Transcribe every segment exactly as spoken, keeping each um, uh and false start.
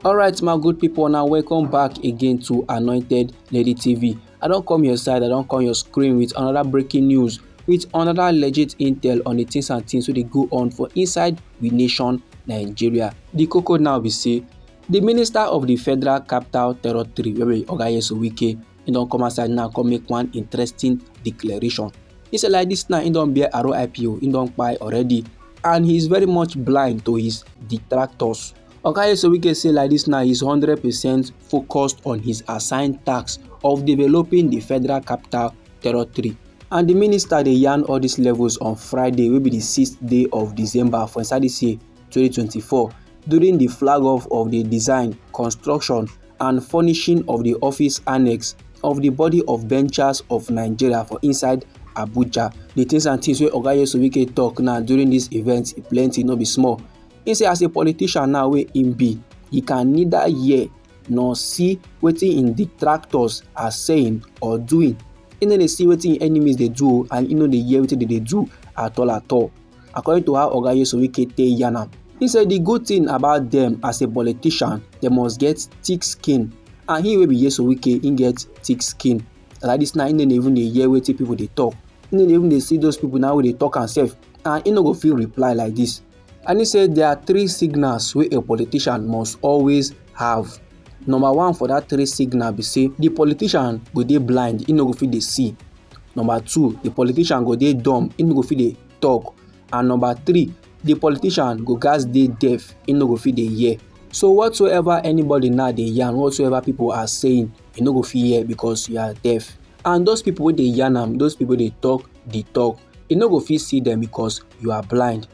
Alright, my good people, now welcome back again to Anointed Lady T V. I don't come your side, I don't come your screen with another breaking news, with another legit intel on the things and things wey dey go on for inside we nation Nigeria. The koko now be say the minister of the Federal Capital Territory, wey be Oga Nyesom Wike, he don come outside now, come make one interesting declaration. He say like this now, he don bear R I P o, he don kpai already, and he is very much blind to his detractors. Oga Nyesom Wike say like this now, he is hundred percent focused on his assigned task of developing the Federal Capital Territory. And the minister dey yarn all these levels on Friday, wey be the sixth day of December for inside this year, twenty twenty-four, during the flag off of the design, construction, and furnishing of the office annex of the body of benchers of Nigeria for inside Abuja. The things and things wey Oga Nyesom Wike talk now during this event, e plenty, no be small. He say as a politician now wey him be, he can neither hear nor see wetin him detractors are saying or doing. He no dey see wetin him enemies dey do o, and he no dey hear wetin dem dey do at all at all. According to how Oga Nyesom Wike take yarn am, he say the good thing about them as a politician, they must get thick skin, and he wey be Nyesom Wike, he get thick skin. Like this now, he no dey even dey hear wetin people dey talk. He no dey even dey see those people now wey dey talk am sef, and he no go fit reply like this. And he say there are three signals wey a politician must always have. Number one for that three signal be say the politician go dey blind, he no go fit dey see. Number two, the politician go dey dumb, he no go fit dey talk. And number three, the politician go gats dey deaf, he no go fit dey hear. So whatsoever anybody now dey yarn, whatsoever people are saying, you no go fit hear because you are deaf. And those people wey dey yarn am, those people dey talk the talk, you no go fit see them because you are blind.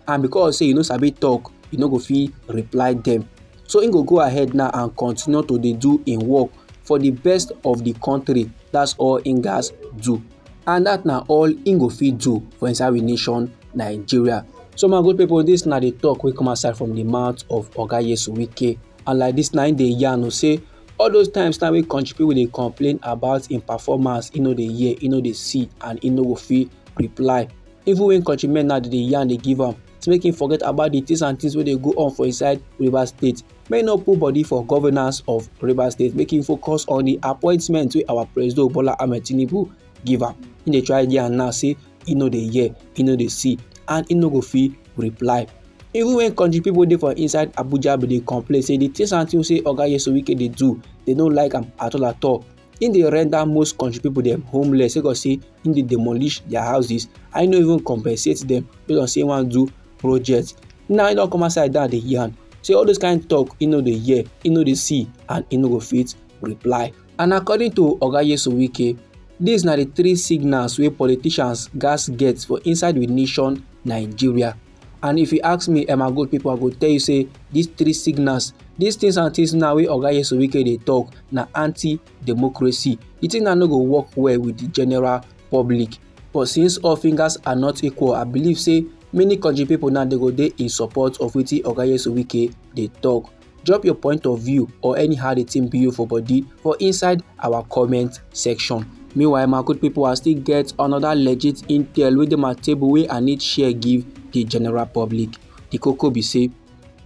And because say you no sabi talk, you no go fit reply them. So he go go ahead now and continue to dey do him work for the best of the country. That's all he gats do. And that na all he go fit do for inside we nation Nigeria. So my good people, this na the talk wey come outside from the mouth of Oga Nyesom Wike. And like this na him dey yarn o say all those times now wey country people dey complain about him performance, he no dey hear, he no dey see, and he no go fit reply. Even when countrymen now dey yarn, dey give am, to make him forget about the things and things wey dey go on for inside Rivers State. Make him no put body for governance of Rivers State, make him focus on the appointment wey our President Bola Ahmed Tinubu give am. He dey try yarn now say he no dey hear, he no dey see, and he no go fit reply. Even when country people dey for inside Abuja be dey complain say the things and things say Oga Nyesom Wike dey do, they no like am at all at all. He dey render most country people dem homeless sake of say he dey demolish their houses, and he no even compensate them based on say he wan do project. Now he don come outside down dey yarn say all those kind talk he no dey hear, he no dey see, and he no go fit reply. And according to Oga Nyesom Wike, these na the three signals wey politicians gatz get for inside we nation Nigeria. And if you ask me, eh, my good people, I go tell you say these three signals, these things and things now wey Oga Nyesom Wike dey talk na anti-democracy. The thing na no go work well with the general public. But since all fingers are not equal, I believe say many country people now dey go dey in support of wetin Oga Nyesom Wike dey talk. Drop your point of view or anyhow the thing be you for body for inside our comment section. Meanwhile, my good people, I still get another legit intel wey dey my table wey I need share give the general public. The koko be say,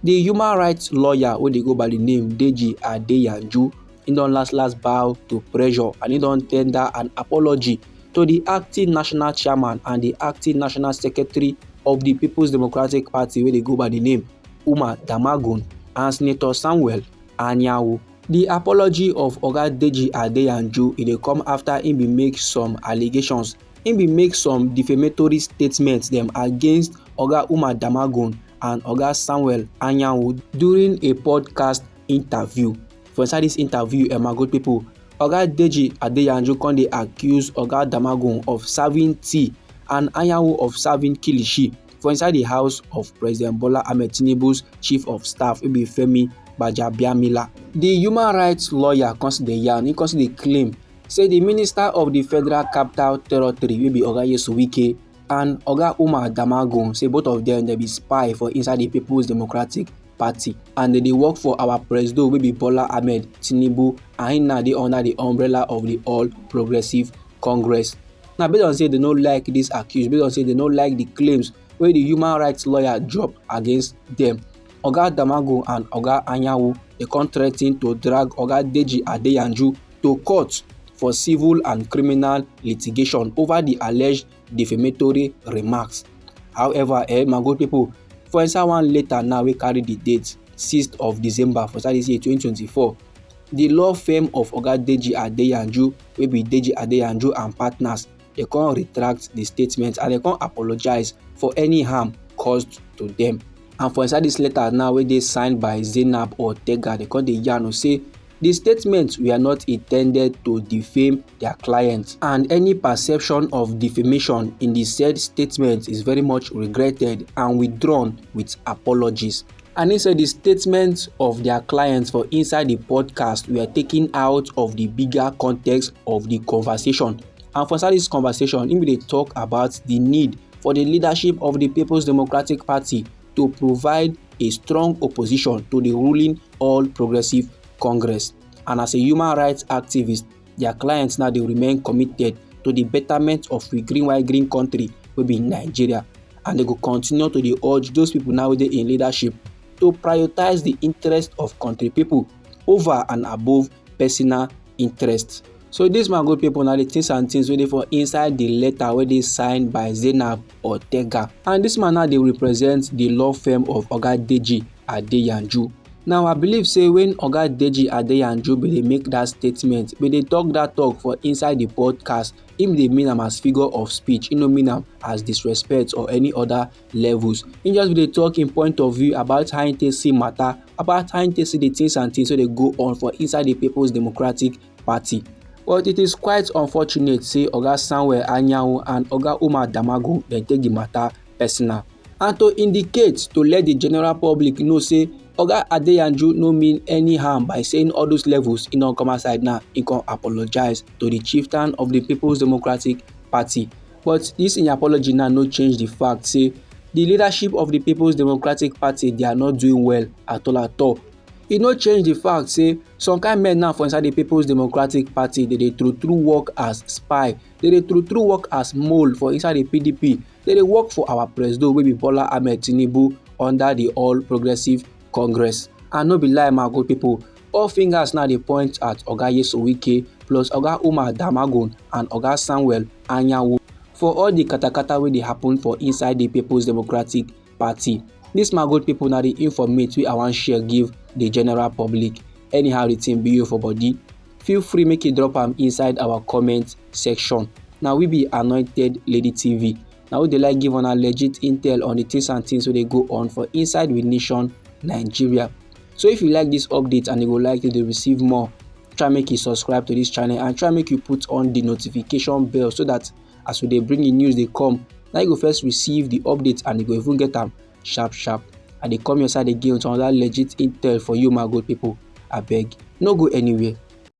the human rights lawyer wey dey go by the name Deji Adeyanju, he don last last bow to pressure, and he don tender an apology to the acting national chairman and the acting national secretary of the People's Democratic Party wey dey go by the name Umar Damagum and Senator Samuel Anyanwu. The apology of Oga Deji Adeyanju, e dey come after he bin make some allegations. He bin make some defamatory statements dem against Oga Umar Damagum and Oga Samuel Anyanwu during a podcast interview. For inside this interview, eh, my good people, Oga Deji Adeyanju come dey accuse Oga Damagum of serving tea and Anyanwu of serving kilishi for inside the house of President Bola Ahmed Tinubu's chief of staff, wey be Femi Gbajabiamila. The human rights lawyer come still dey yarn, he come still dey claim say the minister of the Federal Capital Territory, wey be Oga Nyesom Wike, and Oga Umar Damagum, say both of them dey be spy for inside the People's Democratic Party, and they dey work for our Presido, wey be Bola Ahmed Tinubu, and he now dey under the umbrella of the All Progressive Congress. Now, based on say they no like this accuse, based on say they no like the claims wey the human rights lawyer drop against them, Oga Damagun and Oga Anyanwu, they come threaten to drag Oga Deji Adeyanju to court for civil and criminal litigation over the alleged defamatory remarks. However, eh, my good people, for inside one letter now wey carry the date sixth of December for inside this year twenty twenty-four, the law firm of Oga Deji Adeyanju, wey be Deji Adeyanju and Partners, they come retract the statement and they come apologize for any harm caused to them. And for inside this letter now, wey dey signed by Zainab Ortega, they come dey yarn say the statements were not intended to defame their clients, and any perception of defamation in the said statement is very much regretted and withdrawn with apologies. And he said the statements of their clients for inside the podcast were taken out of the bigger context of the conversation. And for inside this conversation, he dey talk about the need for the leadership of the People's Democratic Party to provide a strong opposition to the ruling All Progressive Congress. And as a human rights activist, their clients now dey remain committed to the betterment of we green white green country wey be Nigeria. And they go continue to dey urge those people now wey dey in leadership to prioritize the interest of country people over and above personal interest. So this, my good people, na the things and things wey dey for inside the letter wey dey signed by Zainab Ortega. And this man now dey represent the law firm of Oga Deji Adeyanju. Now, I believe say when Oga Deji Adeyanju bin dey make that statement, bin dey talk that talk for inside the podcast, him dey mean am as figure of speech, he no mean am as disrespect or any other levels. He just bin dey talk him point of view about how he take see matter, about how he take see the things and things wey dey go on for inside the People's Democratic Party. But it is quite unfortunate say Oga Samuel Anyanwu and Oga Umar Damagun dem take the matter personal. And to indicate, to let the general public know say Oga Adeyanju no mean any harm by saying all those levels, he no come outside now, he come apologize to the chieftain of the People's Democratic Party. But this in apology now no change the fact say the leadership of the People's Democratic Party, they are not doing well at all at all. E no change the fact say some kind men now for inside the People's Democratic Party, they dey true true work as spy, they dey true true work as mole for inside the P D P, they dey work for our presido wey be Bola Ahmed Tinubu under the All Progressive Congress. And no be lie, my good people, all fingers now dey point at Oga Nyesom Wike plus Oga Umar Damagun and Oga Samuel Anyanwu for all the katakata wey dey happen for inside the People's Democratic Party. This, my good people, na the informate wey I wan share give the general public. Anyhow the thing be you for body, feel free make you drop am inside our comment section. Na we be Anointed Lady T V. Na we dey like give una legit intel on the things and things wey dey go on for inside we nation, Nigeria. So if you like this update and you go like to dey receive more, try make you subscribe to this channel and try make you put on the notification bell so that as we dey bring the news dey come, na you go first receive the update and you go even get am sharp sharp. I dey come your side again with another legit intel for you, my good people. Abeg, no go anywhere.